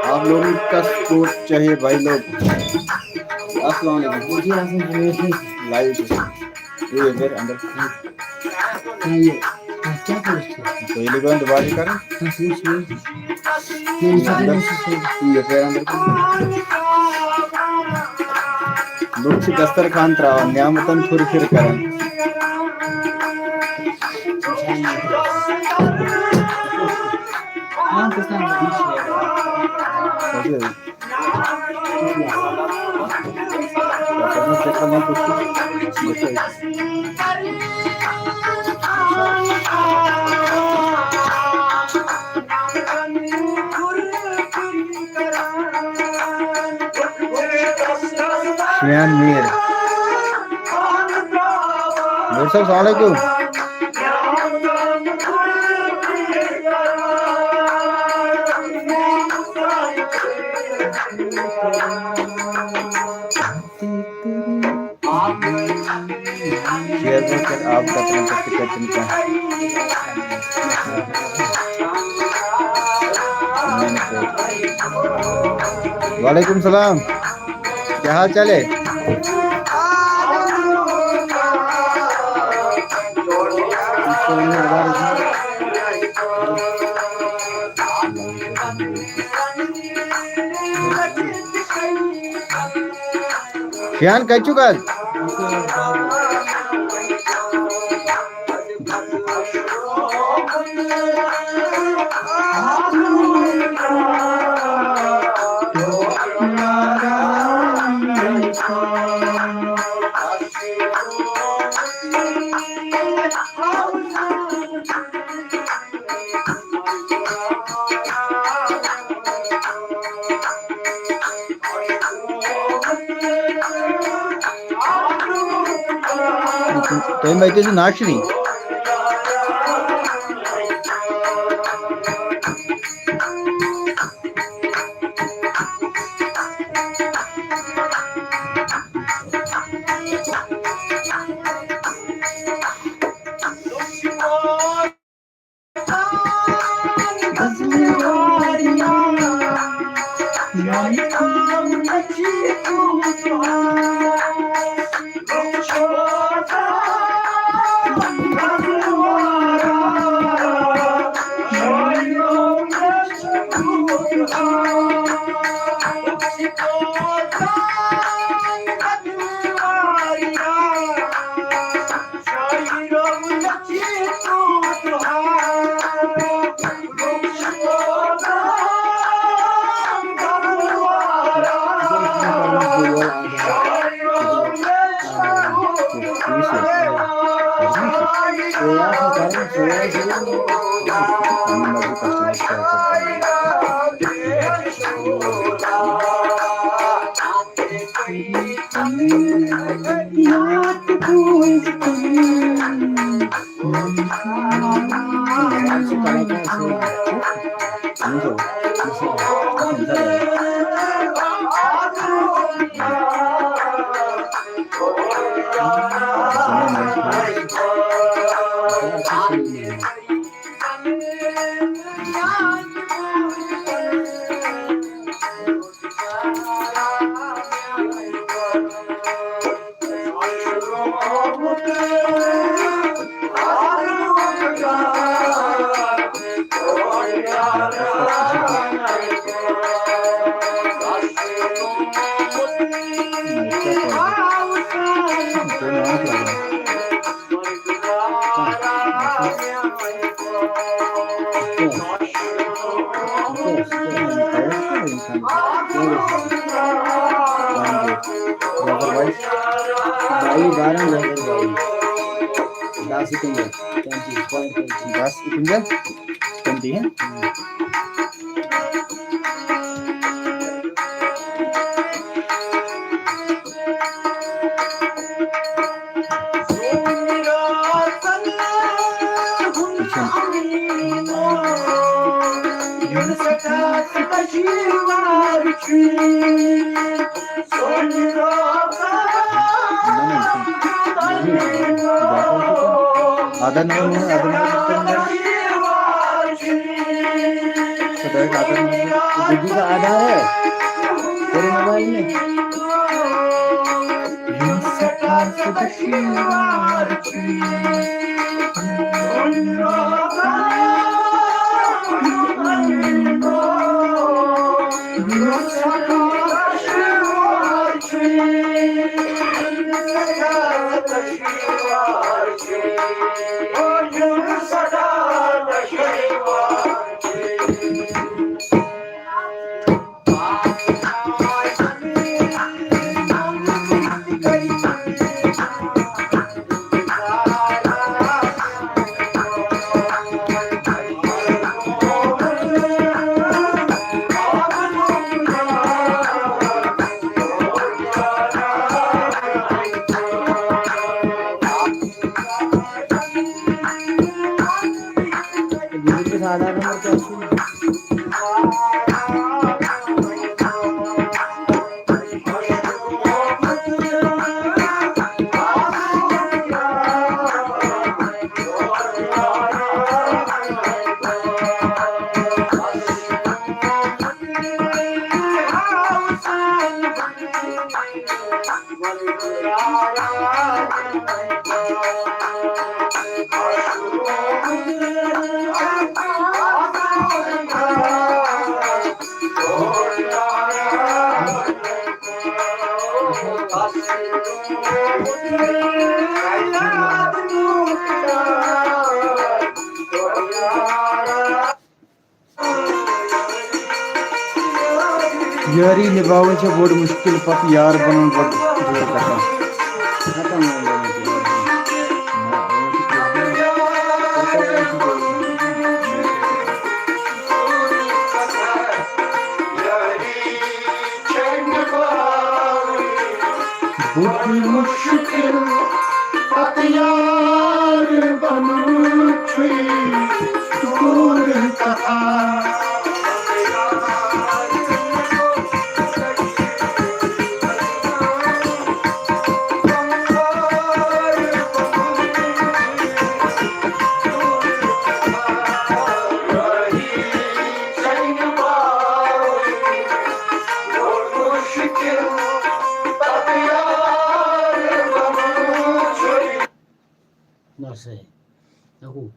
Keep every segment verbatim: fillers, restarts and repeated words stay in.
आप लोगों का सपोर्ट चाहिए भाई लोग। السلام علیکم۔ جی، السلام علیکم۔ لائیو چھُ۔ یہِ یَپٲرۍ اَندر۔ نہ، یہِ، اَتھ کیٛاہ کٔرِتھ چھُ؟ تُہۍ ییٚلہِ گۄڈٕ دُبارٕ یہِ کَرُن۔ اَتھ وٕچھ یہِ۔ ییٚمہِ ساتہٕ أسۍ یہِ یَپٲرۍ اَندر۔ یہِ یَپٲرۍ اَندر۔ لُکھ چھِ دسترخوان ترٛاوان، نعمتن پھُر پھِر کران۔ شریان میر۔ ڈاکٹر صٲب، السلام علیکم۔ شیئر کٔرِتھ آپ کَترَن پٮ۪ٹھ تہِ کٔرۍ تِم کینٛہہ۔ وعلیکم السلام، کیا حال چال ہے؟ شیان، کتہِ چھُکھ آز؟ تُہۍ مہ ٲسِو ناشری۔ बाई बारह नंबर बाई। दस इकवंजा। दस इकवंजा। ट्वेंटी है। आधा नंबर में, आधा नंबर में। तो आधा है तेरे मोबाइल में। یٲری نِباوٕنۍ چھےٚ بٔڑ مُشکِل، پتہٕ یار بَنُن بَڑٕ مُشکِل کَتھا۔ بُدھ مُشکِل پتہٕ یار بَنُن چھُے دوٗر کَتھا۔ نہ صحیح۔ اَکوُہ۔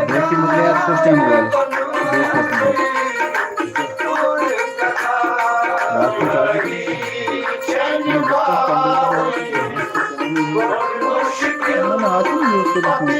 بیٚیہِ چھِ مےٚ یاد first time وٲلۍ۔ بیٚیہِ first time۔ باقٕے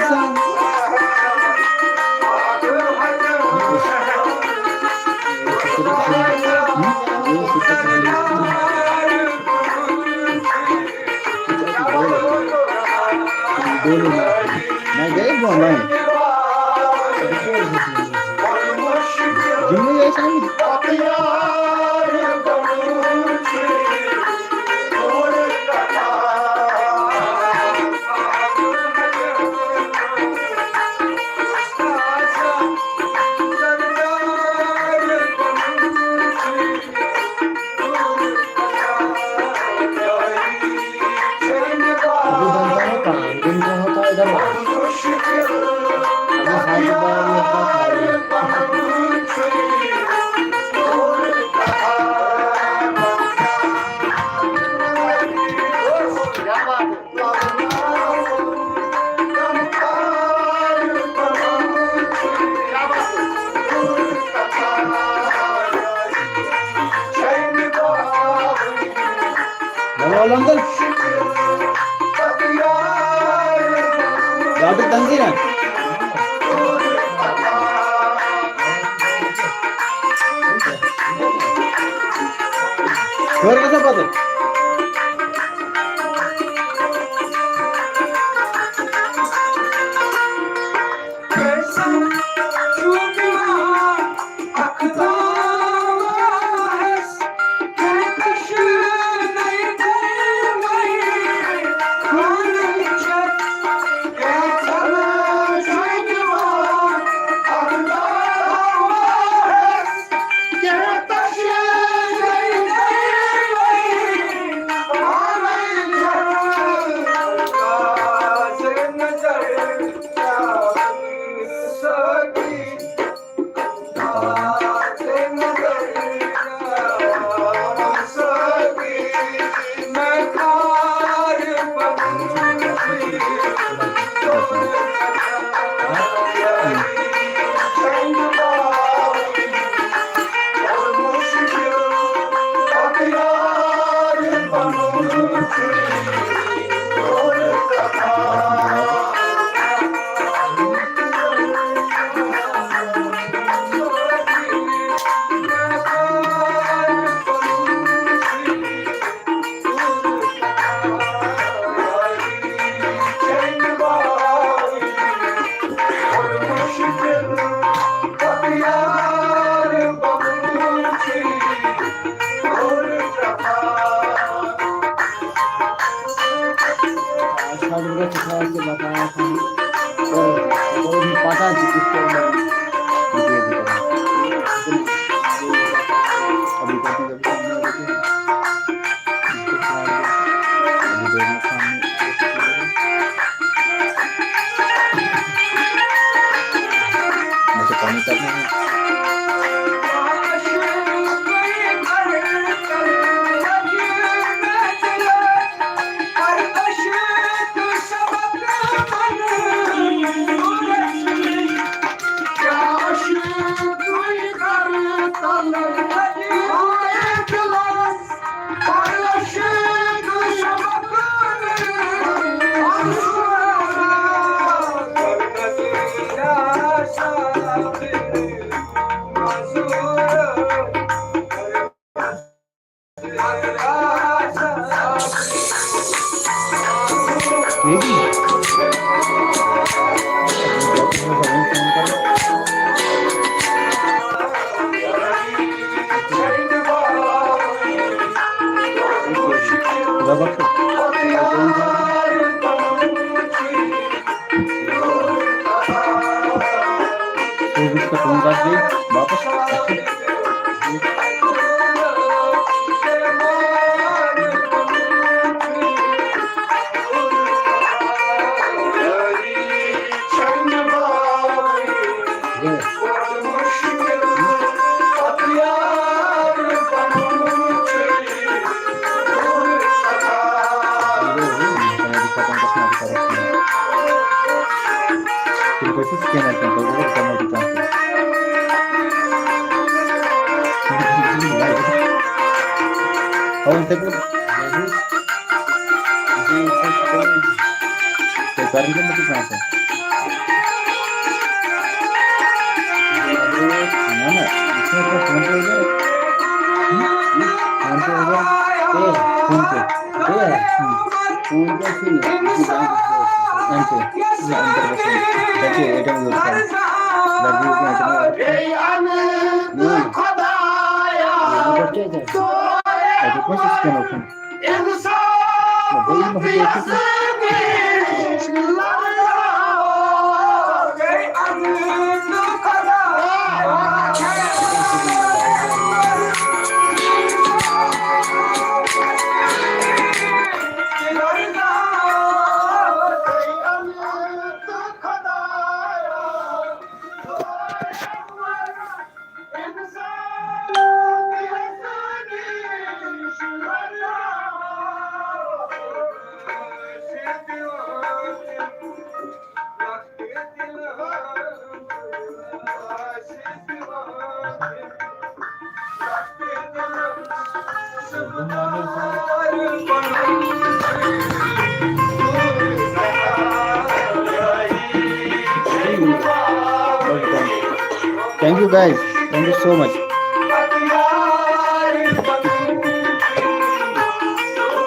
چلو۔ نہ، نہ، اَتھ چھُنہٕ use کٔرِتھ کُنہِ ساتہٕ۔ نہ، گٔے برونٛہہ line۔ جملہٕ ٲسۍ آمٕتۍ۔ ڈاکٹر تنزیل۔ ہیوٚر گژھو پتہٕ۔ واپس۔ تِم کۭتِس کینٛہہ نَتہٕ کینٛہہ، تۄہہِ گوٚو ریکارڈ نوٹی ٹرانسفر۔ تھاوُن یِتھَے پٲٹھۍ۔ تۄہہِ کَرُن کِنہٕ مےٚ چھُ ٹرانسفر؟ نہ، نہ، یہِ چھُنہٕ کانٛہہ فون پے یوت۔ فون پے یوت۔ پے، فون پے۔ پے؟ ہُم۔ فون پے چھُنہٕ، یہِ چھُ بینکَس پٮ۪ٹھ۔ MPay. نہ، ایم پے گژھِ نہٕ۔ تَتہِ چھُ اے ٹی ایم یوت کَرُن۔ لَگہِ یہِ اے ٹی ایم۔ نہ، نہ۔ اَتہِ کۄس سِکیٖم چھِ؟ نہ، بیٚیہِ مہ ہیٚکِو۔ Thank you, guys. Thank you so much.